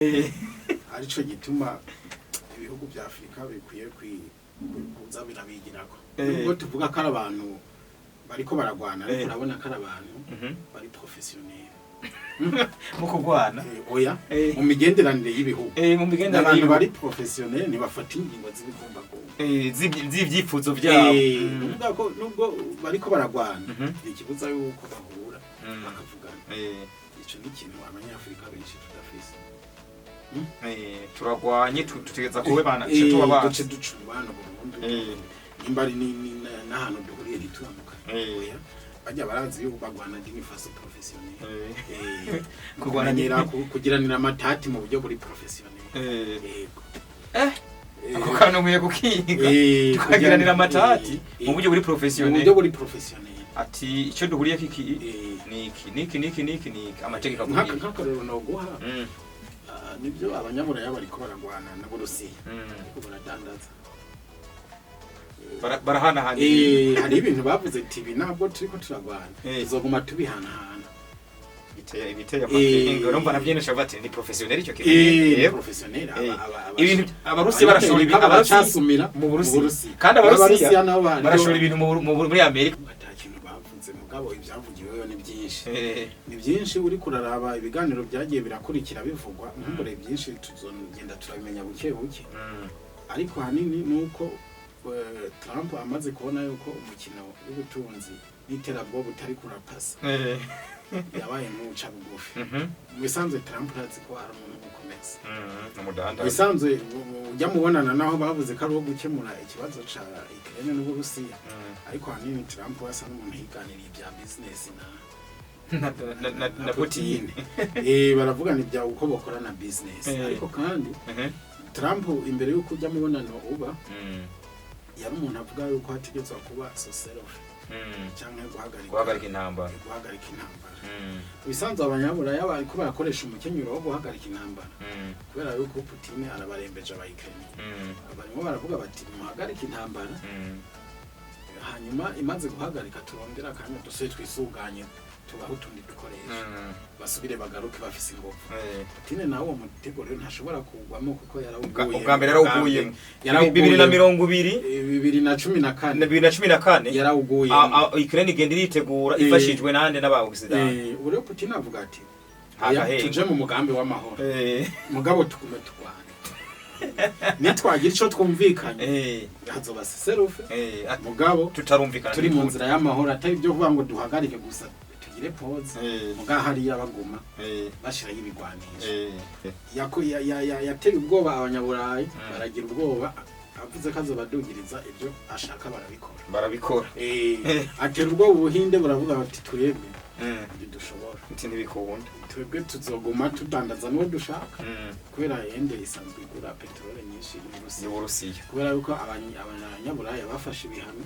Arico gituma ibihugu vya Afurika bikwiye kuza birabigirako, nubwo tuvuga ko ari abantu bariko baragwana, ariko urabona ko ari abantu bari professionnel mu kurwana. Oya, mu migenderanire y'ibihugu. Mu migenderanire Abantu y'ibihugu. bari professionnel, ntibafata ingingo z'ibigumbagumba z'ivyifuzo vyabo. Nukuvuga ko nubwo bariko baragwana, ntikibuza yuko bahura bakavugana. Ico ni ikintu Abanyafurika benshi tudafise. Turagwanye, tutegereza kubebana, tuba Duce duca umubano burundu, nimba ari n'ahantu duhuriye ntituramukane. Oya, bajya barazi yuko bagwana d'une façon professionnelle. Kurwana Kumenyera kugiranira amatati mu buryo buri professionnel. Yego. Ako kantu nkwiye kukiga, tukagiranira amatati mu buryo buri mu professionnel. Buryo buri professionnel. Ati icyo duhuriye kiki niki niki niki niki niki, amategeko avuga. Nk'akarorero noguha, nibyo Abanyaburaya bariko baragwana n'Uburusiya, ariko baradandaza. Barahanahana. Hari ibintu bavuze ati ibi ntabwo turiko turagwana, tuzoguma tubihanahana. Biteye amakenga. Urumva navyo nyene ushobora ati ni professionnel icyo kintu. Ni Yego. professionnel. Ibintu Abarusiya barashora ibintu, Abarusiya Baracasumira mu Burusiya, kandi Abarusiya nabo barashora ibintu muri Amerika. Ata kintu bavuze, mugabo ibyavugiweyo ni byinshi, ni byinshi. Uri kuraraba ibiganiro byagiye birakurikira bivugwa, nkumbure byinshi tuzogenda turabimenya buke buke, ariko ahanini ni uko Trump amaze kubona yuko umukino w'ubutunzi n'iterabwoba utari kurapasa, yabaye nk'uca bugufi. Mu bisanzwe Trump urazi ko ari umuntu ukomeza. Umudandaza. Mu bisanzwe ujya mubonana naho bavuze ko ari uwo gukemura ikibazo ca Ukraine n'Uburusiya, ariko ahanini Trump asa n'umuntu yiganiriye ibya business na na Putin. Baravugana ibya uko bakorana business, ariko kandi Trump imbere y'uko ujya mubonano uba, yari umuntu avuga yuko hategerezwa kuba cessez-le-feu cyangwa guhagarika guhagarika intambara. Guhagarika intambara. Ibisanzwe Abanyaburaya bariko barakoresha umukenyuro wo guhagarika intambara, kubera yuko Putin arabarembeje abayikeni. Barimo baravuga bati muhagarike intambara, hanyuma imaze guhagarika turondera akanya dusubire twisuganye, tubaho utundi dukoresha, basubire bagaruke bafise ingufu. Putin nawe uwo mutego rero ntashobora kugwamo kuko yarawuguye. Ubwa mbere yarawuguyemo. Yarawuguyemo. 2020. 2014. Na 2014. Yarawuguyemo. Ukraine igenda iritegura ifashijwe nande? N'aba Occident. Ubu rero Putin avuga ati Nta "Oya, gahenge." tuje mu mugambi w'amahoro, mugabo tugume turwane, nitwagira ico twumvikanye hazoba cessez-le-feu, mugabo tutarumvikana turi mu nzira y'amahoro, atari ibyo kuvuga ngo duhagarike gusa tugire pause." Mugabo hariya baguma bashiraho ibigwanisho. Yateye ubwoba Abanyaburayi, baragira ubwoba, avuze ko azobadugiriza ibyo ashaka, barabikora. Barabikora. Atera ubwoba Ubuhinde, buravuga bati twebwe ntidushobora. Ati ntibikunda. Twebwe tuzoguma tudandaza n'uwo dushaka, kubera Inde isanzwe igura peteroli nyinshi mu Burusiya. Y'Uburusiya. Kubera yuko Abanyaburaya bafashe ibihano,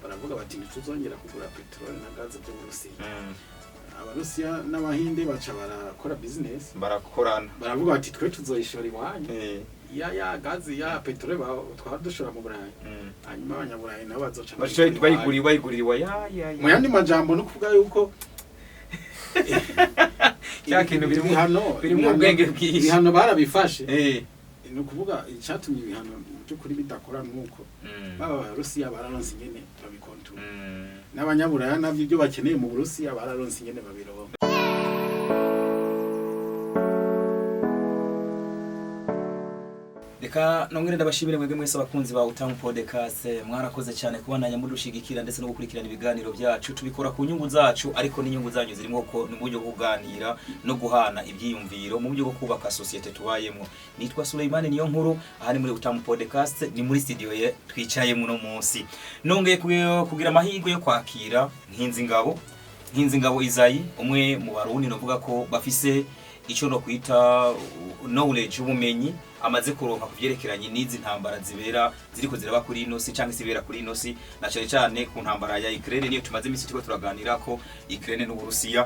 baravuga bati ntituzongera kugura peteroli na gaze by'Uburusiya. Abarusiya n'Abahinde baca barakora business. Barakorana. Baravuga bati twe tuzoyishora iwanyu, ya gazi ya peteroli twaba dushora mu Burayi, hanyuma Abanyaburayi nabo bazoca baca bayigura iwanyu. Bayigurira ya ya ya. Mu yandi majambo no kuvuga yuko Cya kintu birimo ubwenge bwinshi. Ibihano barabifashe. Ni ukuvuga icyatumye ibihano mu by'ukuri bidakora nuko baba Abarusiya bararonse ingene babikontora, n'Abanyaburaya navyo ibyo bakeneye mu Burusiya bararonse ingene babironka. Reka nongere ndabashimire mwebwe mwese abakunzi ba Utamu Podcast. Mwarakoze cyane kubandanya mudushigikira ndetse no gukurikirana ibiganiro byacu. Tubikora ku nyungu zacu, ariko n'inyungu zanyu zirimo, ko ni uburyo bwo kuganira no guhana ibyiyumviro mu buryo bwo kubaka société tubayemo. Nitwa Suleimani niyo nkuru, aha ni muri Utamu Podcast, ni muri studio ye twicaye muno munsi. Nongeye kugira amahirwe yo kwakira Nkinzingabo Izayi, umwe mu Barundi novuga ko bafise icyo no kwita knowledge, ubumenyi amaze kuronka ku vyerekeranye n'izi ntambara zibera, ziriko ziraba kuri ino si cyangwa isibera kuri ino si, na cyane cyane ku ntambara ya Ukraine, niyo tumaze iminsi turiko turaganira ko Ukraine n'Uburusiya.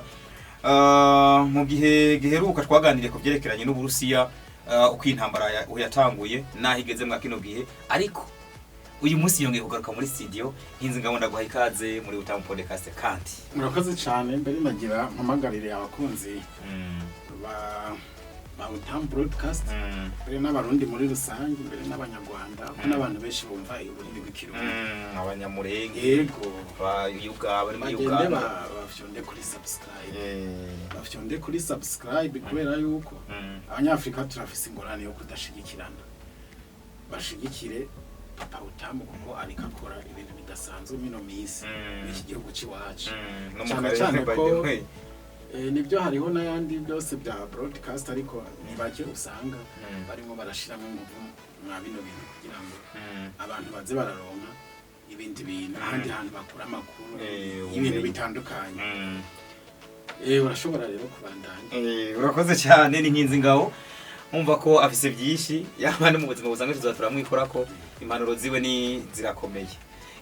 Mu gihe giheruka twaganiriye ku vyerekeranye n'Uburusiya, uko intambara yatanguye naho igeze mwa kino gihe, ariko uyu munsi yongeye kugaruka muri studio. Nkinzingabo, ndaguha ikaze muri Utamu Podcast kandi. Murakoze cyane. Mbere nagira mpamagarire abakunzi ba Ba Utamu Broadcast, mbere n'Abarundi muri rusange, mbere n'Abanyarwanda, ko n'abantu benshi bumva ururimi rw'Ikirundi. Abanyamurenge. Yego. Ba Yuga bari muri Bagende Uganda. Bafyonde kuri subscribe, bafyonde kuri subscribe, kubera yuko Abanyafrika turafise ingorane yo kudashigikirana. Bashigikire Papa Utamu kuko ariko akora ibintu bidasanzwe mino misi muri iki gihugu c'iwacu. No mu Cyane karere, cyane by ko the way. Nibyo, hariho n'ayandi byose bya broadcast, ariko ni bake usanga barimo barashiramo ingufu mwa bino bintu kugira ngo abantu baze bararonka ibindi bintu, ahandi hantu bakura amakuru y'ibintu ubumenyi. bitandukanye. Urashobora rero kubandanya. Urakoze cyane. Ni Nkinzi Ngabo, umva ko afise byinshi, yaba no mu buzima busanzwe tuza turamwikorako, impanuro ziwe ni zirakomeye.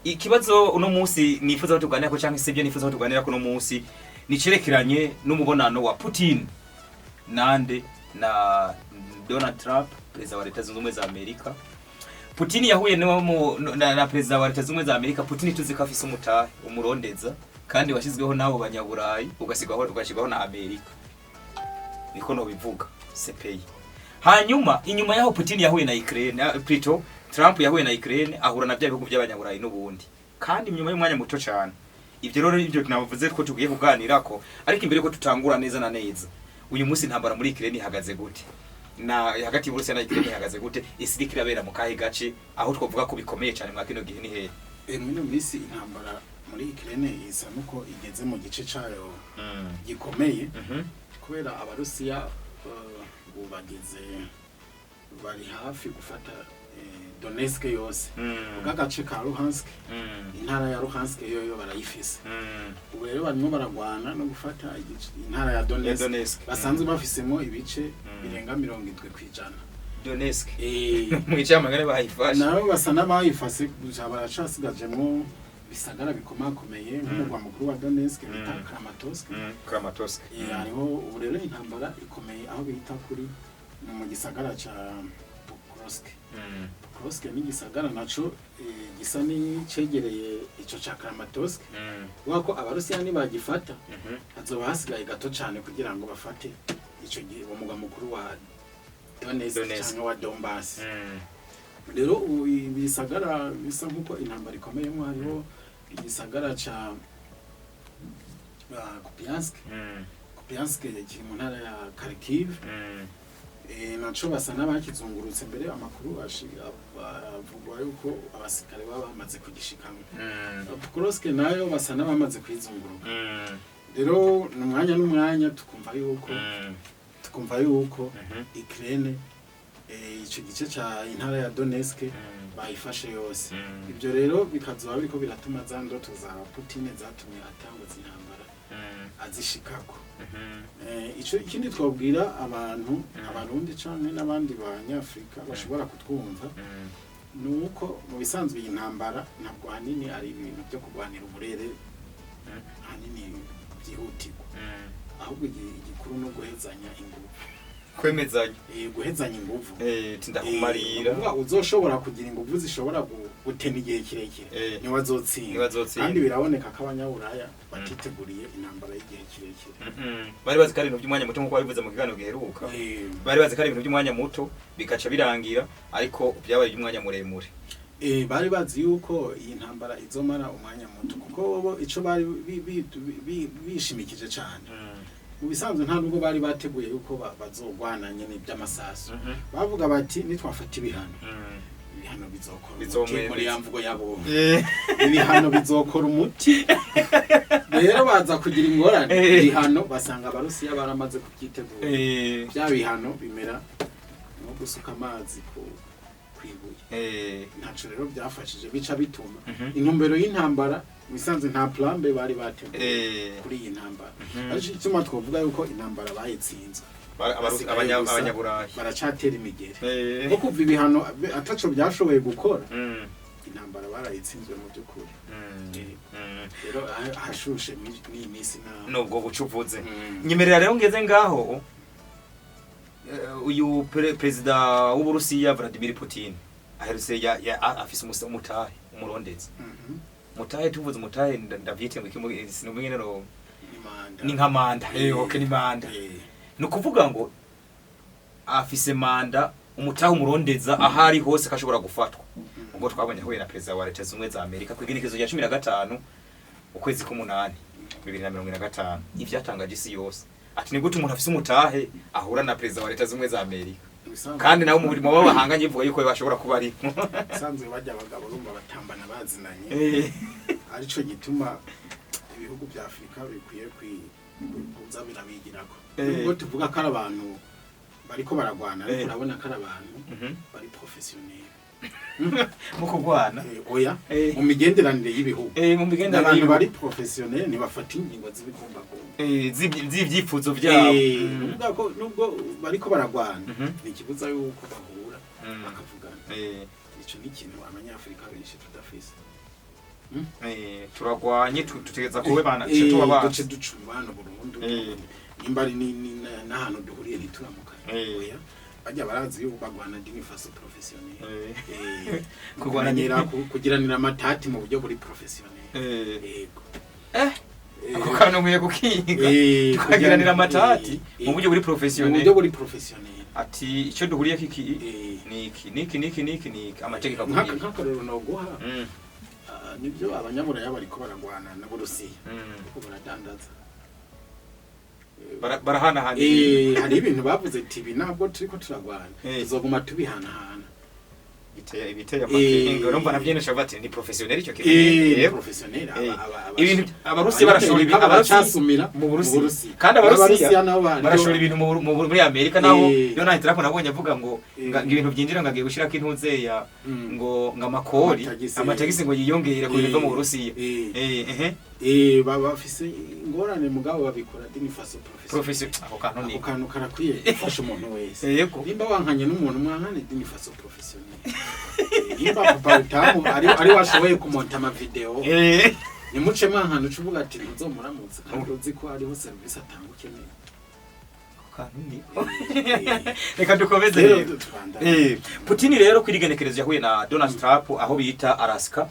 Ikibazo uno munsi nifuza ko tuganira ko, canke sibyo, nifuza ko tuganira ko uno munsi ni cerekeranye n'umubonano wa Putin nande na Donald Trump, perezida wa Leta Zunze Ubumwe za Amerika. Putin yahuye no na perezida wa Leta Zunze Ubumwe za Amerika. Putin tuzi ko afise umutahe umurondeza kandi washyizweho n'abo banyaburayi, ugashyirwaho na Amerika, niko nobivuga, CPI. Hanyuma inyuma yaho Putin yahuye na Ukraine, plutôt Trump yahuye na Ukraine, ahura na bya bihugu by'abanyaburayi n'ubundi, kandi inyuma y'umwanya muto cyane. Ibyo rero ibyo navuze ko tugiye kuganirako, ariko imbere ko tutangura neza na neza, uyu munsi intambara muri Ukraine ihagaze gute? Na hagati y'Uburusiya na Ukraine ihagaze gute? Isi iriko irabera mu kahe gace? Aho twovuga ko bikomeye cyane mwa kino gihe ni hehe? Muri ino minsi intambara muri Ukraine isa nuko igeze mu gice cayo gikomeye, kubera Abarusiya ubu bageze, bari hafi gufata Donetsk yose, bw'agace ka Luhansk. Intara ya Luhansk yoyo barayifise. Ubu rero barimo baragwana no gufata intara ya Ya Donetsk, Donetsk. basanzwe bafisemo ibice birenga 70%. Donetsk mu icamagare bayifashe. Nabo basa n'abayifase gusa baracasigajemwo bisagara bikomakomeye nk'umurwa mukuru wa Donetsk bita Kramatorsk. Kramatorsk. Hariho ubu rero intambara ikomeye aho bita kuri ni mu gisagara ca Pokrovsk. Pokrovsk ni igisagara naco gisa n'icegereye ico ca Kramatorsk, kuvuga ko Abarusiya nibagifata hazoba hasigaye gato cane kugira ngo bafate ico gihe uwo mugwa mukuru wa Donetsk, Donetsk. canke wa Donbass. Rero ubu ibisagara bisa nk'uko intambara ikomeyemo, hariho igisagara ca Kupiansk. Kupiansk kiri mu ntara ya Kharkiv. Naco basa n'abakizungurutse, mbere amakuru avugwa yuko abasirikare baba bamaze kugishikamo. Pokrovsk nayo basa n'abamaze kuyizunguruka. Rero ni umwanya n'umwanya tukumva yuko Ukraine ico gice ca intara ya Donetsk bayifashe yose. Ibyo rero bikazoba biriko biratuma za ndoto za Putin zatumye atanguza intambara azishikako. Ico ikindi twabwira abantu, Abarundi canke n'abandi Banyafrika bashobora kutwumva, ni uko mu bisanzwe iyi ntambara ntabwo ahanini ari ibintu byo kurwanira uburere ahanini byihutirwa, ahubwo igikuru no guhezanya inguvu. Kwemezanya. Guhezanya inguvu. Tindakumarira. Ukuvuga uzoshobora kugira inguvu zishobora gutema igihe kirekire niwe azotsinda. Niwe azotsinda. Kandi biraboneka ko Abanyaburaya batiteguriye intambara y'igihe kirekire. Bari bazi ko ari ibintu by'umwanya muto, nk'uko babivuze mu kiganiro giheruka. Bari bazi ko ari ibintu by'umwanya muto bikaca birangira, ariko byabaye iby'umwanya muremure. Bari bazi yuko iyi ntambara izomara umwanya muto, kuko bo ico bari bishimikije cane, mu bisanzwe nta nubwo bari bateguye yuko bazogwana nyene by'amasasu. Bavuga bati nitwafata ibihano, ibihano bizokora umuti. Bizomwemeza. Muri ya mvugo yabo, ibihano bizokora umuti. Rero baza kugira ingorane, ibihano basanga Abarusiya baramaze kubyitegura. Bya bihano bimera nko gusuka amazi ku kwibuye. Ntaco rero byafashije, bica bituma intumbero y'intambara, mu bisanzwe nta plan B bari bateguye kuri iyi ntambara. Ariko igituma twovuga yuko intambara bayitsinzwe, basigaye gusa Abanyaburayi baracatera imigeri nko kuva ibihano ataco byashoboye gukora, intambara barayitsinzwe mu by'ukuri. Rero ahashushe mw'iyi minsi na Nubwo buca uvuze, nyemerera rero ngeze ngaho, uyu perezida w'Uburusiya Vladimir Putin aherutse afise umutahe umurondezi. Mutahe, tuvuze umutahe, ndavyite ngo iki, sinumenya no Ni manda. Ni nka manda, okay, ni manda. Ni ukuvuga ngo Afise manda, umutahe umurondeza aho ari hose ko ashobora gufatwa. Ubwo twabonye ahuye na perezida wa Leta Zunze Ubumwe za Amerika ku igenekerezo rya 15 ukwezi k'umunani 2025, ivyatangaje isi yose, ati ni gute umuntu afise umutahe ahura na perezida wa Leta Zunze Ubumwe za Amerika? Kandi nawe mu bo bahanganye ivuga yuko bashobora kuba ari Bisanzwe bajya abagabo urumva batambana bazinanye, arico gituma ibihugu bya Afurika bikwiye kuza birabigirako. Nubwo tuvuga ko ari abantu bariko baragwana, ariko urabona ko ari abantu bari professionnel. Mu kurwana? Oya, mu migenderanire y'ibihugu. Mu migenderanire Abantu y'ibihugu. bari professionnel, ntibafata ingingo z'ibigumbagumba. Z'ivyifuzo vyabo. Nukuvuga ko nubwo bariko baragwana, ntikibuza yuko bahura bakavugana. Ico ni ikintu abanyafurika benshi tudafise. Turagwanye, tutegereza kuba bana tuba bana. Duce duca umubano burundu, nimba ari n'ahantu duhuriye ntituramukanye. Oya, bajya barazi yuko bagwana d'une façon professionnelle. Kurwana Kumenyera kugiranira amatati mu buryo buri professionnel. Yego. Ako kantu nkwiye gukinga, tukagiranira amatati mu buryo buri Mu professionnel. buryo buri professionnel. Ati icyo duhuriye kiki niki niki niki niki niki, amategeko avuga. Nk'akarorero noguha, nibyo abanyaburaya bariko baragwana n'Uburusiya, kuko baradandaza. Barahanahana. Hari ibintu bavuze ati ibi ntabwo turiko turagwana, tuzoguma tubihanahana. Biteye amakenga. Urumva navyo nyene shavuga ati ni professionnel icyo kintu. Ni Yego. professionnel. Ibintu Abarusiya barashora ibintu, Abarusiya Abarusiya bacasumira mu Burusiya, kandi Abarusiya nabo barashora ibintu muri Amerika naho. Donald Trump nabonye avuga ngo ngo ibintu byinjira ngo agiye gushirako intuzeya, ngo amakori, Amatagisi. Amatagisi ngo yiyongere ku bintu biva mu Burusiya. Ehe. Baba bafise ingorane, mugabo babikora d'une façon professionnelle. Profession, ako kantu ni Ako kantu karakwiye gufasha umuntu wese. Nimba wankanye n'umuntu, mwankane d'une façon professionnelle. Nimba papa utamu ari washoboye kumonta ama video, nimuce mwankane, uca uvuga ati ntuzomuramutse kandi uzi ko hariho service atanga ukeneye. Ako kantu ni reka dukomeze Rero rero. tubandanye. Putin rero kwirigenekerezo yahuye na Donald Trump aho bita Alaska.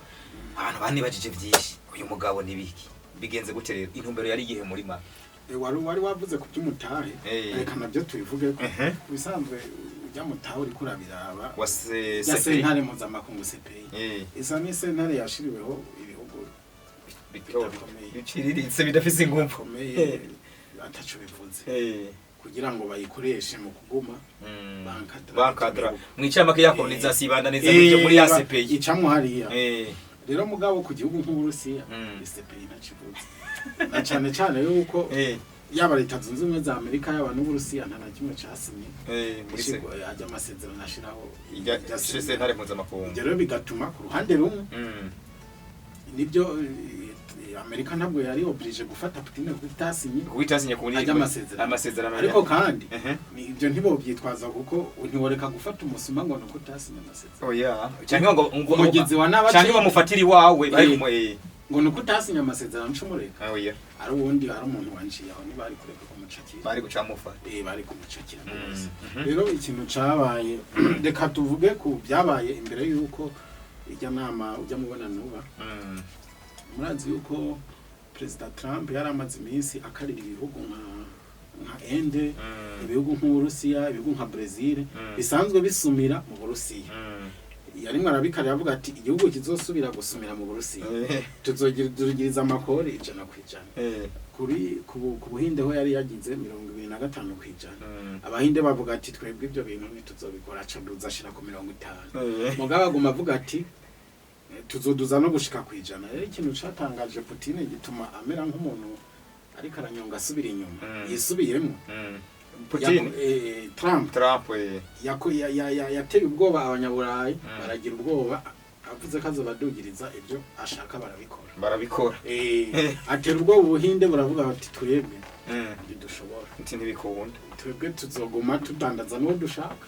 Abantu banibajije byinshi, uyu mugabo ni biki, bigenze gute? Rero intumbero yari igihe muri make? Wari wavuze ku by'umutahe, reka nabyo tubivuge ko bisanzwe ujya mutahe uriko urabiraba Wa ya CPI. Sentare mpuzamakungu CPI, isa n'isentare yashiriweho ibihugu bito bidakomeye. Biciriritse, bidafise ingufu. Bikomeye ataco bivuze, kugira ngo bayikoreshe mu kuguma bankadra. Bankadra mu icamake ya colonisation ibandaniza muri ya CPI. Icamwo hariya. Rero mugabo ku gihugu nk'Uburusiya, CPI ntakivuze, na cane cane yuko yaba Leta Zunze Ubumwe za Amerika, yaba n'Uburusiya, nta na kimwe casinye muri se ajya amasezerano ashiraho ijya irya sentare mpuzamakungu. Ibyo rero bigatuma ku ruhande rumwe, nibyo, Amerika ntabwo yari obligé gufata Putin kuko itasinye Kuko itasinye ku ajya amasezerano. Amasezerano. Ariko kandi ibyo ntibobyitwaza, kuko ntiworeka gufata umusuma ngo nuko utasinye amasezerano. Oya, cyangwa ngo Umugizi wa nabi cyangwa bamufatira iwawe bari Ngo nuko utasinye amasezerano ncumureka. Oya. Ari uwundi, ari umuntu wanciye aho, ntibari kureka kumucakira. Bari gucamufata. Bari kumucakira rwose. Rero ikintu cabaye, reka tuvuge ku byabaye imbere y'uko ijya nama ujya mubonano uba. Murazi yuko Perezida Trump yari amaze iminsi akarira ibihugu nka Inde, ibihugu nk'Uburusiya, ibihugu nka Brazil bisanzwe bisumira mu Burusiya. Yarimwe arabikarira avuga ati igihugu kizosubira gusumira mu Burusiya, tuzogiriza amakori 100%. Kuri ku Buhinde ho yari yagize 25%. Abahinde bavuga ati twebwe ibyo bintu ntituzobikora, aca duza ashira ku 50. Mugabo aguma avuga ati tuzoduza no gushika ku 100. Rero ikintu catangaje Putin gituma amera nk'umuntu ariko aranyonga asubira inyuma, yisubiyemo. Putin? Trump. Trump. Yateye ubwoba abanyaburayi, baragira ubwoba, avuze ko azobadugiriza ibyo ashaka, barabikora. Barabikora. Atera ubwoba Ubuhinde, buravuga bati twebwe ntidushobora. Nti ntibikunda. Twebwe tuzoguma tudandaza n'uwo dushaka,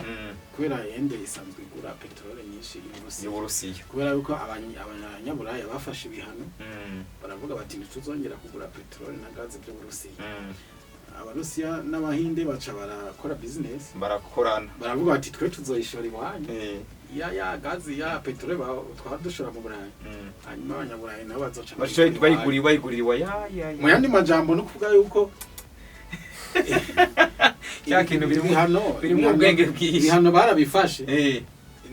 kubera Inde isanzwe igura peteroli nyinshi y'Uburusiya. Y'Uburusiya. Kubera yuko abanyaburaya bafashe ibihano, baravuga bati ntituzongera kugura peteroli na gaze by'Uburusiya. Abarusiya n'Abahinde baca barakora business. Barakorana. Baravuga bati twe tuzoyishora iwanyu, ya gazi ya peteroli twaba dushora mu Burayi, hanyuma abanyaburayi nabo bazoca Baca bayigura iwanyu. bayigurira iwa ya ya ya. Mu yandi majambo no kuvuga yuko Cya kintu birimo Ibihano, birimo ibihano- ubwenge bwinshi. Ibihano barabifashe.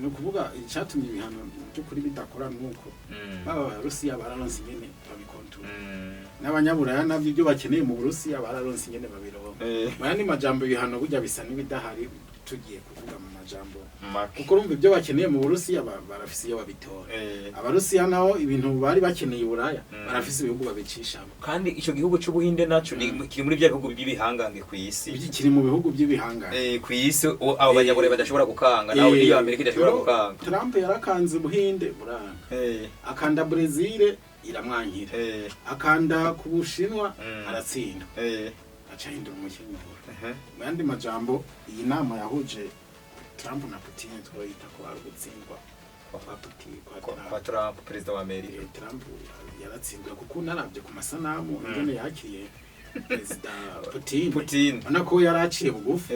Ni ukuvuga icyatumye ibihano by'ukuri bidakora nuko baba Abarusiya bararonse ingene babikontora, n'Abanyaburaya navyo ibyo bakeneye mu Burusiya bararonse ingene babironka. Mu yandi majambo, ibihano burya bisa n'ibidahari, tugiye kuvuga mu majambo, Make. kuko urumva ibyo bakeneye mu Burusiya barafise iyo babitora. Abarusiya naho ibintu bari bakeneye i Buraya barafise ibihugu babicishamo. Kandi ico gihugu c'Ubuhinde naco kiri muri bya bihugu by'ibihangange ku isi. Kiri mu bihugu by'ibihangange. Ku isi abo banyaburayi badashobora gukanga, nawe niyo Amerika idashobora Rero, gukanga. Trump yarakanze Ubuhinde buranga, akanda Brezil iramwankira, akanda ku Bushinwa aratsinda, aca ahindura umukenyuro. Mu yandi majambo, iyi nama yahuje Trump na Putin twoyita ko ari ugutsindwa kwa Putin, kwa Trump. Kwa Trump, perezida wa Amerika. Trump yaratsinzwe kuko unaravye ku masanamu ingene yakiriye perezida Putin, Putin. ubona ko yari aciye bugufi.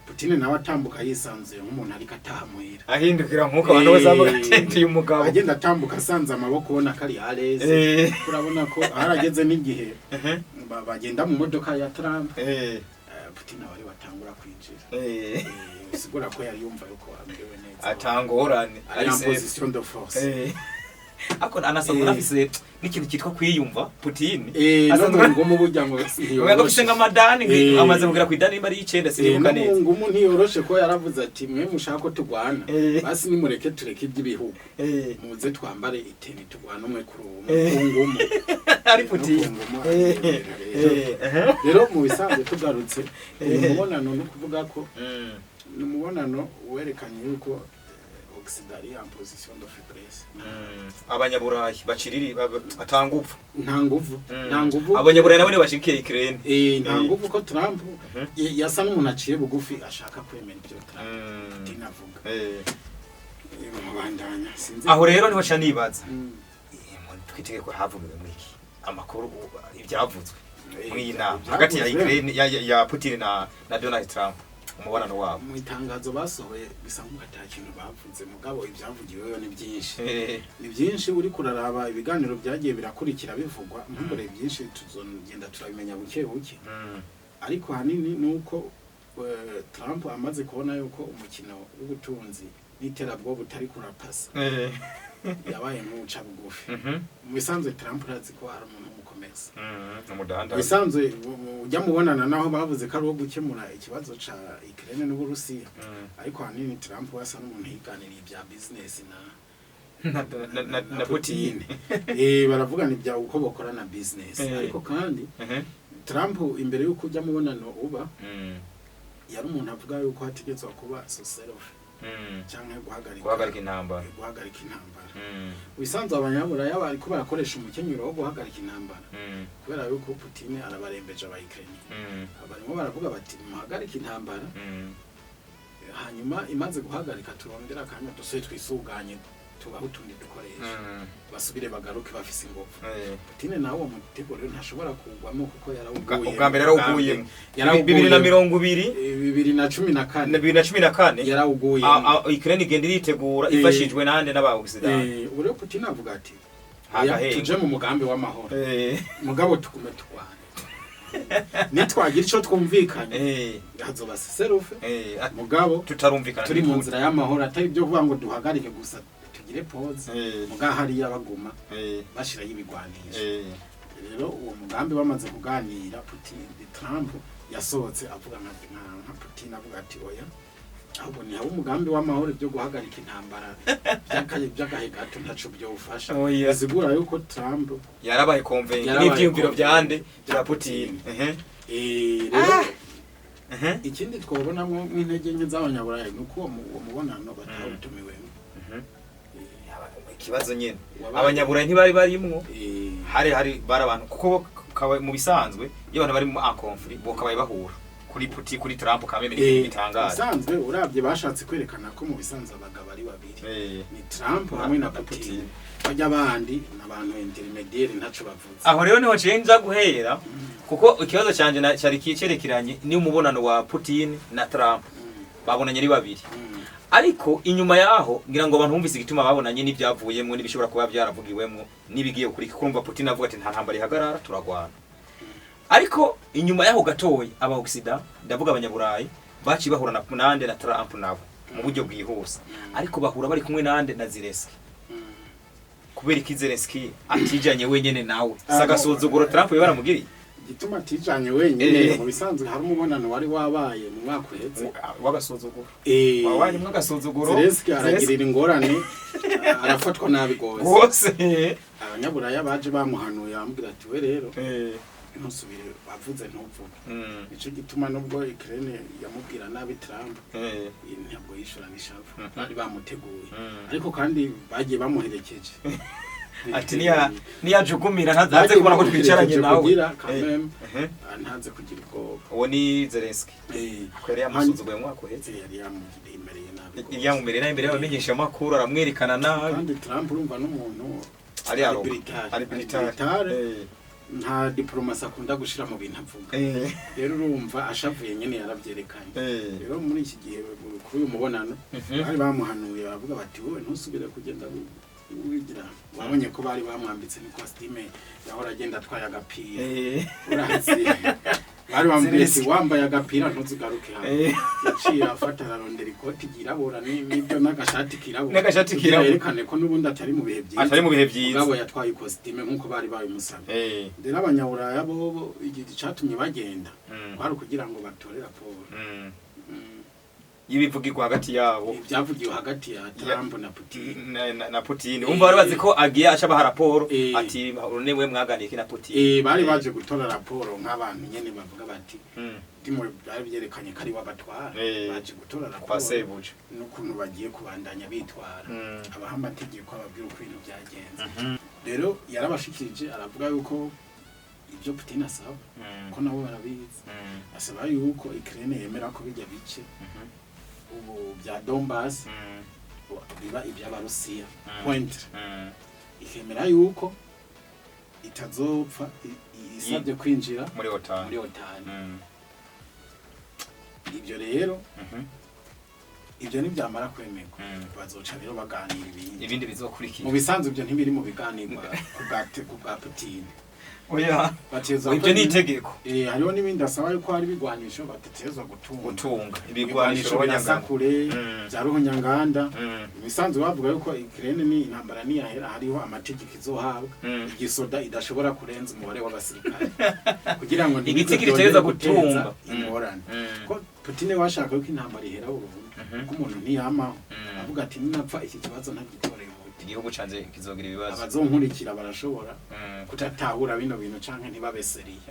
Putin nawe atambuka yisanzuye nk'umuntu ariko ataha muhira. Ahindukira nk'uko abantu bose bavuga ati uyu mugabo Agenda atambuka asanze amaboko, ubona ko ari areze. Urabona ko harageze n'igihe bagenda mu modoka ya Trump, Putin aba ari batangura kwinjira. Bisigura ko yari yumva yuko amerewe neza, atangorane, ari en position de force. Ako anasanzwe anafise n'ikintu cyitwa kwiyumva, Putin. No Asanzwe mu ngumu burya ngo Umengo afise nk'amadani, amaze kugera ku idani nimba ari icenda, sinibuka no mu neza. ngumu ntiyoroshe, ko yaravuze ati: "Mwe mushaka ko turwana, basi nimureke tureke iby'ibihugu, muze twambare iteni turwane umwe kuri umwe ku ngumu." Ari No Putin. ku ngumu ariyemera rero. Rero mu bisanzwe, tugarutse uyu mubonano, no kuvuga ko ni umubonano werekanye yuko Occident ari en position de faiblesse. Abanyaburayi baciriri atanga upfa. Nta nguvu, nta nguvu. Abanyaburayi nabo ntibashigikiye Ukraine. Nta nguvu, ko Trump yasa n'umuntu aciye bugufi, ashaka kwemera ibyo Trump Putin avuga. Mubandanya sinzi. Aho rero niho ca nibaza. Twitege ko havugiwe muri iki amakuru, ibyavuzwe muri iyi nama hagati ya Ukraine ya Putin na Donald Trump, umubonano wabo. Mu itangazo basohoye bisa nk'uko ata kintu bavuze, mugabo ibyavugiweyo ni byinshi, ni byinshi. Uri kuraraba ibiganiro byagiye birakurikira bivugwa, nkumbure byinshi tuzogenda turabimenya buke buke. Ariko hanini ni uko Trump amaze kubona yuko umukino w'ubutunzi n'iterabwoba utari kurapasa, yabaye nk'uca bugufi. Mu bisanzwe Trump urazi ko ari umuntu w'umukomeza. Mu Umudandaza. bisanzwe ujya mubonana naho bavuze ko ari uwo gukemura ikibazo ca Ukraine n'Uburusiya, ariko ahanini Trump we asa n'umuntu yiganiriye ibya business na na Putin. Baravugana ibya uko bakorana business. Ariko kandi Trump imbere y'uko ujya mubonano uba, yari umuntu avuga yuko hategetswe kuba cessez-le-feu cyangwa guhagarika guhagarika intambara. Guhagarika intambara. Ubisanzwe Abanyaburaya bariko barakoresha umukenyero wo guhagarika intambara kubera yuko Putin arabarembeje abayikireni. Barimo baravuga bati: "Muhagarike intambara, hanyuma imaze guhagarika turondera akanya dusubire twisuganye, tubahe utundi dukoresha, basubire bagaruke bafise ingufu." Putin nawe uwo mutego rero ntashobora kugwamo kuko yarawuguye. Ubwa mbere yarawuguyemo. Yarawuguyemo. 2020. 2014. Na 2014. Yarawuguyemo. Ukraine igenda iritegura ifashijwe nande? N'aba Occident. Ubu rero Putin avuga ati: "Oya, Hagahenga. tuje mu mugambi w'amahoro, mugabo tugume turwane. Nitwagira ico twumvikanye, hazoba cessez-le-feu, mugabo tutarumvikana turi mu ntituze. nzira y'amahoro, atari ibyo kuvuga ngo duhagarike gusa tugire pause." Muga hariya baguma bashirayo ibigwanisho. Rero uwo mugambi bamaze kuganira, Putin, Trump yasohotse avuga nka Putin, avuga ati: "Oya, ahubwo ni haba umugambi w'amahoro, ibyo guhagarika intambara by'agahe gato ntaco byofasha." Oya. Bisigura yuko Trump Yarabaye convaincu Yarabaye n'ivyiyumviro convaincu. vyande? Bya Putin. Rero ikindi twabonamo nk'intege nke z'Abanyaburayi ni uko uwo mubonano batawutumiwemo. Ikibazo nyene, Abanyaburayi ntibari barimwo. Hari bari abantu, kuko mu bisanzwe iyo abantu bari mu en conflit bokabaye bahura. Kuri Putin, kuri Trump kameme ni ibintu bitangaje. Bisanzwe uravye bashatse kwerekana ko mu bisanzwe abagabo ari babiri, ni Trump hamwe na na Putin. Putin. Bajya abandi ni abantu intermédiaire, ntaco bavuze. Aho rero niho ciye nza guhera, kuko ikibazo canje cyari kicerekeranye ni umubonano wa Putin na Trump. Babonanye ari babiri, ariko inyuma yaho ngira ngo abantu bumvise igituma babonanye n'ibyavuyemwo n'ibishobora kuba byaravugiwemwo n'ibigiye kuri kumva Putin avuga ati: "Nta ntambara ihagarara, turagwana." Ariko inyuma yaho gatoya, aba Occident, ndavuga abanyaburayi, baciye bahura na nande? Na Trump nabo mu buryo bwihuse, ariko bahura bari kumwe nande? Na Zelensky. Kubera iki Zelensky atijanye wenyene nawe? Sagasuzuguro Trump yabaramugiriye. Igituma atijanye wenyine, mu bisanzwe hari umubonano wari wabaye mu mwaka uheze. W'agasuzuguro, wabanye mw'agasuzuguro. Zelensky aragirira ingorane, arafatwa nabi gose. Rwose. Abanyaburaya baje bamuhanuye, bamubwira ati: "We rero ntusubire, wavuze ntuvuge." Nico gituma nubwo Ukraine yamubwira nabi Trump, ntabwo yishura n'ishavu. Bari bamuteguye, ariko kandi bagiye bamuherekeje. Ati niyajugumira ntaze kubona ko twicaranye nawe. Kugira quand même ntaze kugira ubwoba. Uwo ni Zelensky ko yari yamusuzuguye mu mwaka uheze. Yari yamumereye nabi gose. Yamumereye nabi imbere y'abamenyesha amakuru, aramwerekana nabi. Kandi Trump urumva n'umuntu ari aroga. Militaire. Ari militaire. Militaire. Nta diplomasi akunda gushira mu bintu avuga. Rero urumva ashavuye nyene yaravyerekanye. Rero muri iki gihe, kuri uyu mubonano, bari bamuhanuye, baravuga bati: "Wowe ntusubire kugenda wigira." Wabonye ko bari bamwambitse ni costume yahora agenda atwaye agapira. Urazi bari bamubwiye ati: "Wambaye agapira ntuzigaruke hano." Yaciye afata ararondera ikoti ryirabura n'ibyo n'agashati kirabura N'agashati kugira kirabura. yerekane ko n'ubundi atari mu bihe byiza. Atari mu bihe byiza. Mugabo yatwaye ikositime nk'uko bari babimusabye. Rero abanyaburaya bobo igihe catumye bagenda kwari ukugira ngo batore raporo Y'ibivugirwa hagati yabo. Ibyavugiwe hagati ya Trump na Putin. Na Putin. Umva, bari bazi ko agiye aca baha raporo, ati: "None we mwaganiye iki na Putin?" Bari baje gutora raporo nk'abantu nyene bavuga bati ndimo byari byerekanye ko ari we abatwara. Baje gutora kwa raporo sebuja n'ukuntu bagiye kubandanya bitwara, abaha amategeko, ababwira uko ibintu byagenze. Rero yarabashikirije, aravuga yuko ibyo Putin asaba, ko nabo barabizi, asaba yuko Ukraine yemera ko bijya bice ubu bya Donbass biba iby'Abarusiya, point. Ikemera yuko itazopfa isabye kwinjira muri OTAN. Muri OTAN. Ibyo rero, ibyo nibyamara kwemerwa, bazoca rero baganira ibindi. Ibindi Mu bizokurikira. bisanzwe ibyo ntibiri mu biganirwa ku bwa Putin. Oya. Bateza Ibyo ni itegeko. Hariho n'ibindi asaba, yuko hari ibigwanisho badatezwa gutunga. Gutunga ibigwanisho ibigwanisho birasa kure, bya ruhunyanganda. Imisanzu bavuga yuko Ukraine ni intambara niyahera hariho amategeko izohabwa, igisoda idashobora kurenza umubare w'abasirikare kugira ngo ntibize Igitigiri itegerezwa byongere gutunga. guteza ingorane. Ko Putin washaka yuko intambara ihera burundu, kuko umuntu ntiyamaho, avuga ati: "Ninapfa iki kibazo ntagitoreye umuti, igihugu canje kizogira ibibazo, abazonkurikira barashobora kudatahura bino bintu canke ntibabe sérieux."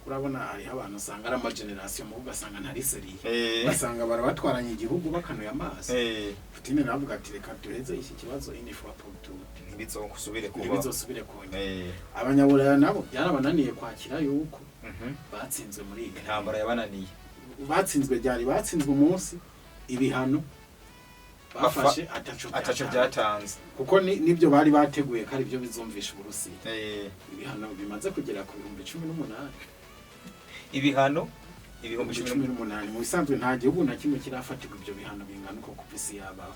Urabona hariho abantu usanga ari ama génération mubo ugasanga ntari sérieux, ugasanga barabatwaranye igihugu bakanuye amaso. Putin nawe avuga ati: "Reka duheze iki kibazo une fois pour toutes, ntibizosubire kuba, ntibizosubire kongera." Abanyaburaya nabo byarabananiye kwakira yuko batsinzwe muri iyi Intambara yabananiye. Batsinzwe ryari? Batsinzwe umunsi ibihano bafashe ataco ataco byatanze. Byatanze. Kuko nibyo bari bateguye ko ari byo bizumvisha Uburusiya. Ibihano bimaze kugera ku 18,000. Ibihano ibihumbi ibihumbi cumi 18. Mu bisanzwe nta gihugu na kimwe kirafatirwa ibyo bihano bingana uko kuva isi yabaho.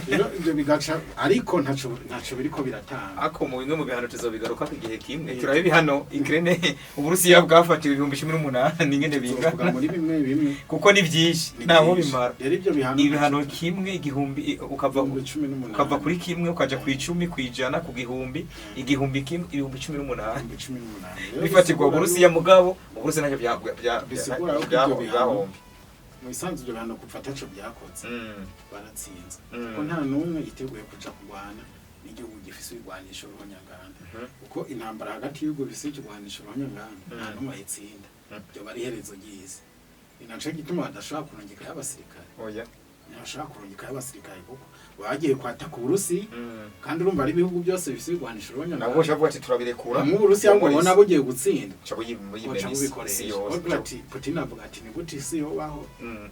Rero ibyo bigaca, ariko ntaco biriko biratanga. Ako mu bimwe mu bihano tuzobigaruka ku gihe kimwe. Turabe ibihano Ukraine, Uburusiya bwafatiwe 18,000 ingene tuzovuga bingana, muri bimwe bimwe. Kuko ni byinshi. Ni Ntaho byinshi. bimara. Rero ibyo bihano, ibihano kimwe igihumbi, ukava 18,000, ukava kuri kimwe ukaja ku 10, ku 100, ku gihumbi, igihumbi kimwe, 18,000. 18,000. Rero bifatirwa bisigura Uburusiya, mugabo Uburusiya ntacyo Bisigura yuko ibyo bihano byahombye. Mu bisanzwe ibyo bihano kuva ataco byakoze, baratsinzwe, kuko nta n'umwe yiteguye kuja kurwana n'igihugu gifise ibigwanisho ruhonyanganda, kuko intambara hagati y'ibihugu bifise ikigwanisho ruhonyanganda nta n'umwe ayitsinda. Ryoba ari iherezo ry'isi. Ni naco gituma badashobora kurungikayo abasirikare. Oya. Ntibashobora kurungikayo abasirikare kuko bagiye kwataka Uburusiya, kandi urumva ari ibihugu byose bifise ibigwanisho ruhonyanganda. Nabwo ushavuga ati turabirekura. Hamwe Uburusiya ngo ubona bugiye gutsinda, ca buca buyimena isi bubikoresha. yose. Bavuga ati, Putin avuga ati: "Ni gute isi yobaho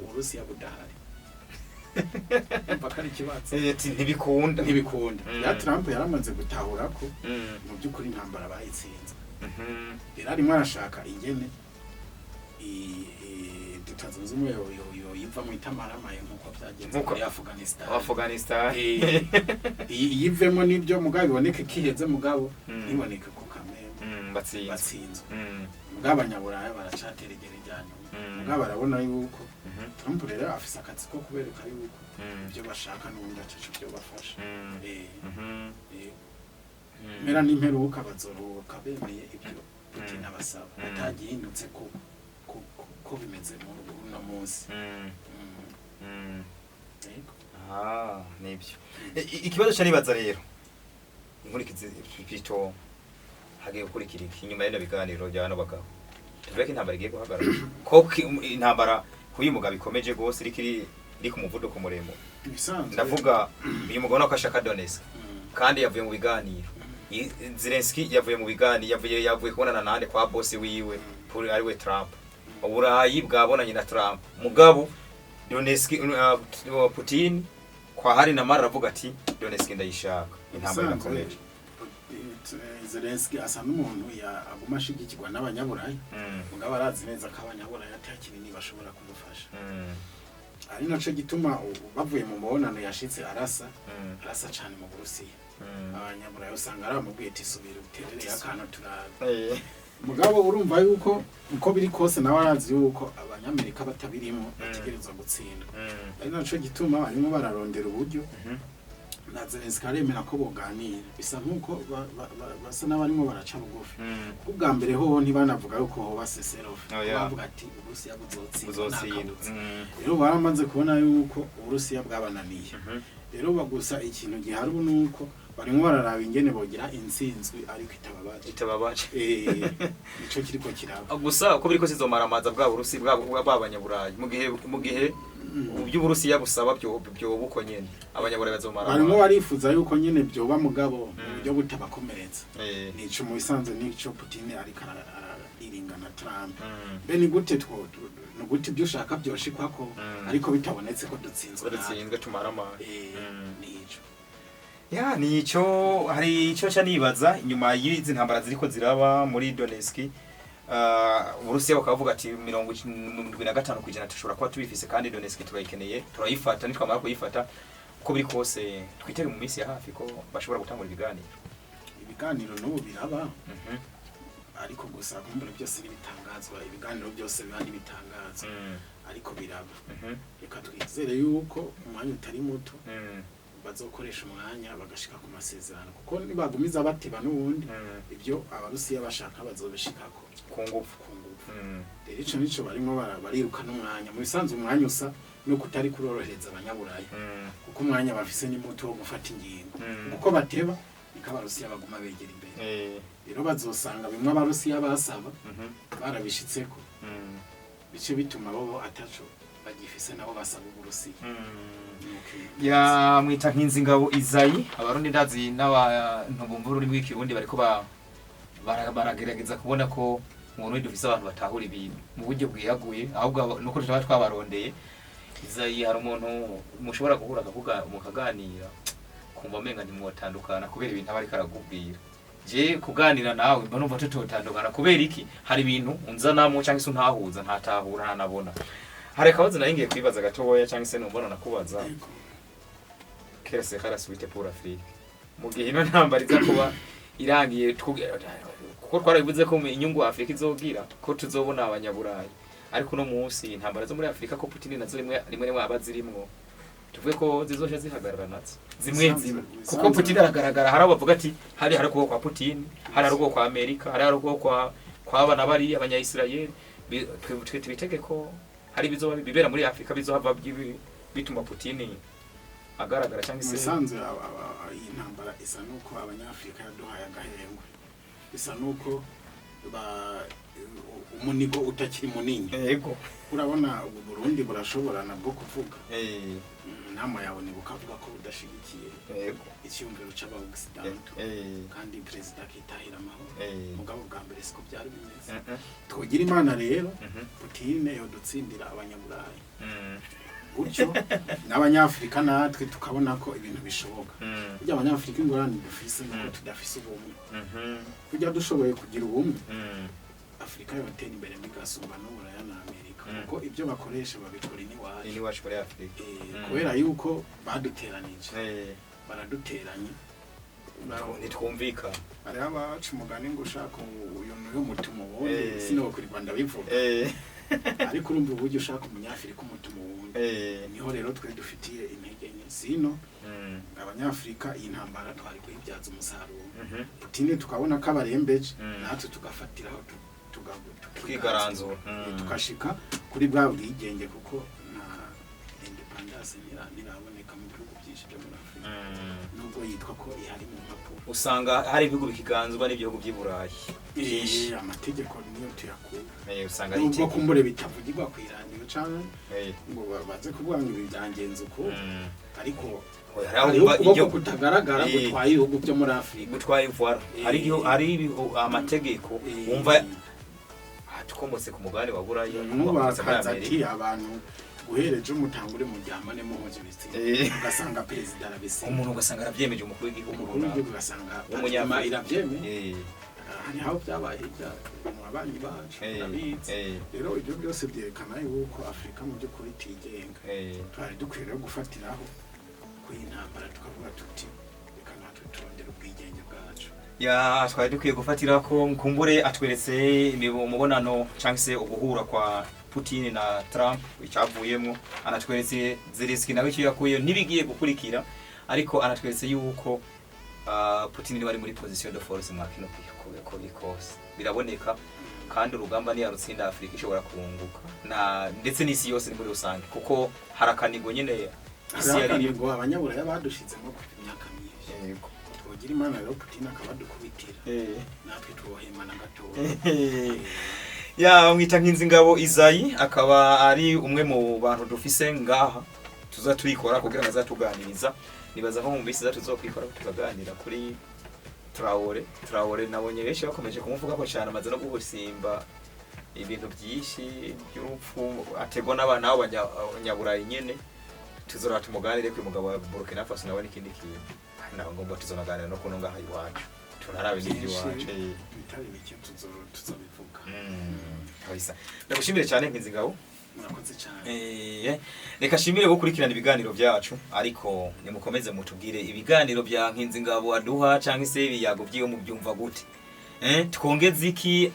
Uburusiya budahari?" Umva ko ari ikibazo. Ati ntibikunda. Ntibikunda. Ya Trump yaramaze gutahura ko mu by'ukuri intambara bayitsinze. Rero arimo arashaka ingene Leta Zunze Ubumwe yoyivamo itamaramaye nk'uko byagenze muri Afghanistan. Afghanistan. Iyivemo n'ibyo, mugabo iboneke kiheze, mugabo ntiboneke ko kameme Batsinze. batsinzwe. Mugabo abanyaburaya baracatera igere rya nyuma. Mugabo barabona yuko Trump rero afise akazi ko kubereka yuko ibyo bashaka n'ubundi ataco byo bafasha. Mpera n'imperuka bazoroka bemeye ibyo Putin abasaba, atagihindutse ko bimeze muri uno munsi. Yego. Ah, nibyo. Ikibazo ca nibaza rero, inkurikizi pito hagiye gukurikira iki inyuma y'ino biganiro bya bano bagabo? Tuvuge ko intambara igiye guhagarara, ko intambara k'uyu mugabo ikomeje gose, iriko iri ku muvuduko muremure. Ibisanzwe. Ndavuga uyu mugabo nako ashaka Donetsk, kandi yavuye mu biganiro. Zelensky yavuye mu biganiro, yavuye kubonana nande kwa boss wiwe Paul, ariwe Trump. Uburayi bwabonanye na Trump, mugabo Donetsk, Putin kwa hari na mara aravuga ati Donetsk ndayishaka. Intambara Ibisanzwe, irakomeje. Zelensky asa n'umuntu aguma ashigikirwa n'abanyaburayi, mugabo arazi neza ko abanyaburayi ata kinini bashobora kumufasha, ari naco gituma ubu bavuye mu mubonano yashitse arasa arasa cane mu Burusiya. Abanyaburayi usanga aramubwiye ati subira uterere akantu turabe. Mugabo urumva yuko uko biri kose nawe arazi yuko abanyamerika batabirimo bategerezwa gutsindwa, ari naco gituma barimo bararondera uburyo na Zelensky aremera ko boganira. Bisa nkuko basa n'abarimo baraca bugufi. Kuko ubwa mbere hoho ntibanavuga yuko hoba cessez-le-feu. Oh, yeah. Bavuga ati Uburusiya buzotsinda, Buzotsinda. ntakabuza. Rero baramaze kubona yuko Uburusiya bwabananiye. Rero bagusa ikintu gihari ubu nuko barimo bararaba ingene bogira intsinzwi ariko itababaje. Itababaje. Nico kiriko kiraba. Gusa uko biri kose izomaramaza bwa Burusi bwa bw'abanyaburayi mu gihe iby'Uburusiya busaba byo buko nyene abanyaburayi bazomaramaza. Barimo barifuza yuko nyene byoba, mugabo mu buryo butabakomeretsa. Nico mu bisanzwe nico Putin ariko arariringa na Trump. Mbe ni gute two ni gute ibyo ushaka byoshikwako ariko bitabonetse ko dutsinzwe natwe? Dutsinzwe tumaramaye. Nico. Ya, nico. Hari ico nca nibaza inyuma y'izi ntambara ziriko ziraba muri Donetsk. Uburusiya bakavuga ati 75% tushobora kuba tubifise, kandi Donetsk turayikeneye, turayifata. Nitwamara kuyifata, uko biri kose twitege mu minsi ya hafi ko bashobora gutangura ibiganiro. Ibiganiro n'ubu biraba, ariko gusa kumbura byose n'ibitangazwa, ibiganiro byose biba n'ibitangazwa, ariko biraba. Reka twizere yuko umwanya utari muto bazokoresha umwanya bagashika ku masezerano, kuko nibagumiza bateba n'ubundi ibyo Abarusiya bashaka bazobishikako ku ngufu. Ku ngufu. Rero ico nico barimo bariruka n'umwanya. Mu bisanzwe umwanya usa no kutari kurorohereza abanyaburayi, kuko umwanya bafise ni muto wo gufata ingingo. Kuko bateba niko Abarusiya baguma begera imbere. Rero bazosanga bimwe Abarusiya basaba barabishitseko, bice bituma bobo ataco bagifise nabo basaba Uburusiya. Nuko ibintu Ya, mwita Nkinzingabo Izayi. Abarundi ndazi n'abantu bumva ururimi rw'ikirundi bariko baragerageza kubona ko mu Burundi dufise abantu batahura ibintu mu buryo bwiyaguye, ahubwo nuko tutaba twabarondeye. Izayi, hari umuntu mushobora guhura akavuga mukaganira, kumva amenga ntimwotandukana kubera ibintu aba ariko arakubwira. Je kuganira nawe mba numva tutotandukana. Kubera iki? Hari ibintu unzanamo cyangwa se untahuza ntatahura ntanabona. Hari akabazo nari ngiye kwibaza gatoya cyangwa se numbona nakubaza. Yego. Quelle sera la suite pour l'Afrique mu gihe ino ntambara iza kuba irangiye? Kuko twarabivuze ko mu inyungu Afrika izogira ko tuzobona abanyaburayi, ariko uno munsi intambara zo muri Afrika, ko Putin nazo rimwe rimwe rimwe aba zirimwo, tuvuge ko zizoja zihagarara nazo zimwe zimwe, kuko Putin aragaragara. Hari abo bavuga ati hari ukuboko kwa Putin, hari ukuboko kwa Amerika, hari ukuboko kwa bana bari abanya-Israel. Twe tubitege ko hari bizoba bibera muri Afrika bizohava bituma Putin agaragara cyangwa Mu se bisanzwe iyi ntambara isa nuko abanyafurika yaduhaye agahengwe, bisa nuko umunigo utakiri munini. Urabona ubu Burundi burashobora nabwo kuvuga, inama yawe ni bukavuga ko budashigikiye icyumviro c'aba-occidentaux, kandi perezida akitahira amahoro. Mugabo bwa mbere siko byari bimeze. Twogira Imana rero Putin yodutsindira abanyaburayi, gutyo n'abanyafurika natwe tukabona ko ibintu bishoboka. Burya abanyafurika ingorane dufise nuko tudafise ubumwe. Burya dushoboye kugira ubumwe, Afurika yotera imbere bigasumba n'Uburaya na Amerika, kuko ibyo bakoresha babikora iniwacu. Iwacu muri Afrika. Kubera yuko baduteranije, baraduteranye. Ntitwumvikana. Hariho abaca umugani ngo ushaka uyu n'uyu mutima uwundi, sinokurirwa ndabivuga, ariko urumva uburyo ushaka umunyafurika umutima uwundi, niho rero twe dufitiye intege nke sino abanyafurika iyi ntambara twari kuyibyaza umusaruro. Putin tukabona ko abarembeje, natwe tugafatiraho Twigaranzura. Tukashika kuri bwa bwigenge, kuko nta independence ntiraboneka mu bihugu byinshi byo muri Afurika, nubwo yitwa ko ihari mu mpapuro. Usanga hari ibihugu bikiganzwa n'ibihugu by'i Burayi byinshi. Amategeko niyo tuyakura, Usanga ari nubwo itegeko. kumbure bitavugirwa ku iradiyo canke ngo baze kuvuga ngo ibi byangenze uko, ariko Oya, hariho hariho wumva ukuboko iryo kutagaragara gutwaye ibihugu byo muri Afurika. Gutwaye ivwara. Hari igihu hari amategeko wumva tukomotse ku mugabane wa Buraya, nk'ubu bakomotse muri bakaza Amerika. ati abantu guhereje umutangure muryamane muhuje ibitsina, ugasanga perezida arabisinya. Umuntu ugasanga arabyemeje, umukuru w'igihugu Umukuru runaka. w'igihugu ugasanga W'umunyafurika. parlement irabyemeye. Hari aho byabaye hirya mu babanyi bacu, urabizi. Rero ibyo byose byerekana yuko Afurika mu by'ukuri itigenga. Twari dukwiye rero gufatiraho kuri iyi ntambara, tukavuga tuti reka natwe turondere ubwigenge bwacu. Ya, twari dukwiye gufatira ko nkumbure atweretse umubonano cyangwa se uguhura kwa Putin na Trump icyavuyemo, anatweretse Zelensky nawe icyo yakuye n'ibigiye gukurikira, ariko anatweretse yuko Putin niwe ari muri position de force mwa kino gihe, ko biri kose biraboneka, kandi urugamba niyarutsinda Afurika ishobora kunguka na ndetse n'isi yose ni muri rusange, kuko harakanigo nyine isi yari irimo. Ngo abanyaburaya badushizemo kuva imyaka myinshi. Twogira Imana rero Putin akabadukubitira, natwe twohemana gatoya. Ya, mwita Nkinzingabo Izayi, akaba ari umwe mu bantu dufise ngaha tuza turikora kugira ngo azatuganiriza. Nibaza ko mu minsi iza tuzokwikora tukaganira kuri Traore. Traore nabonye benshi bakomeje kumuvuga ko cyane, amaze no gusimba ibintu byinshi by'urupfu ategwa n'abana b'abanyaburayi nyene. Tuzora tumuganire ku mugabo wa Burkina Faso nawe n'ikindi kintu nawe ngomba tuzonaganira no kuno ngaha iwacu, tunarabe n'iby'iwacu. Bitari bike tuzobivuga. Kabisa, ndagushimire cyane Nkinzingabo. Murakoze cyane. Reka shimire gukurikirana ibiganiro byacu, ariko nimukomeze mutubwire ibiganiro bya Nkinzingabo aduha cyangwa se ibiyago byiwe mubyumva gute? Twongeze iki?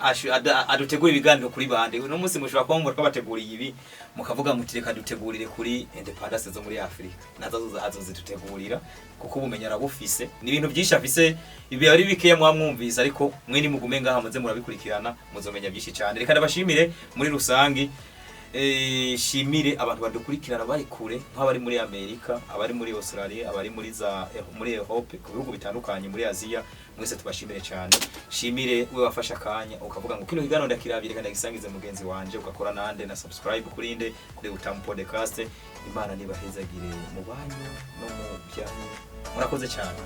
Adutegura ibiganiro kuri bande? Uno munsi mushobora kuba mumva twabateguriye ibi, mukavuga muti reka dutegurire kuri independence zo muri Afrika, nazo azozidutegurira kuko ubumenyi arabufise, ni ibintu byinshi afise. Ibi ari bikeya mwamwumvise, ariko mwe nimugume ngaha muze murabikurikirana, muzomenya byinshi cyane. Reka ndabashimire muri rusangi. Shimire abantu badukurikirana bari kure, nk'abari muri Amerika, abari muri Australia, abari muri Europe, ku bihugu bitandukanye muri Aziya, mwese tubashimire cyane. Shimire we wafashe akanya ukavuga ngo kino kiganiro ndakirabire kandi ndagisangize mugenzi wanje, ugakora nande na subscribe kuri nde, kuri Utamu Podcast. Imana nibahezagire mu banyu no mu byanyu. Murakoze cyane.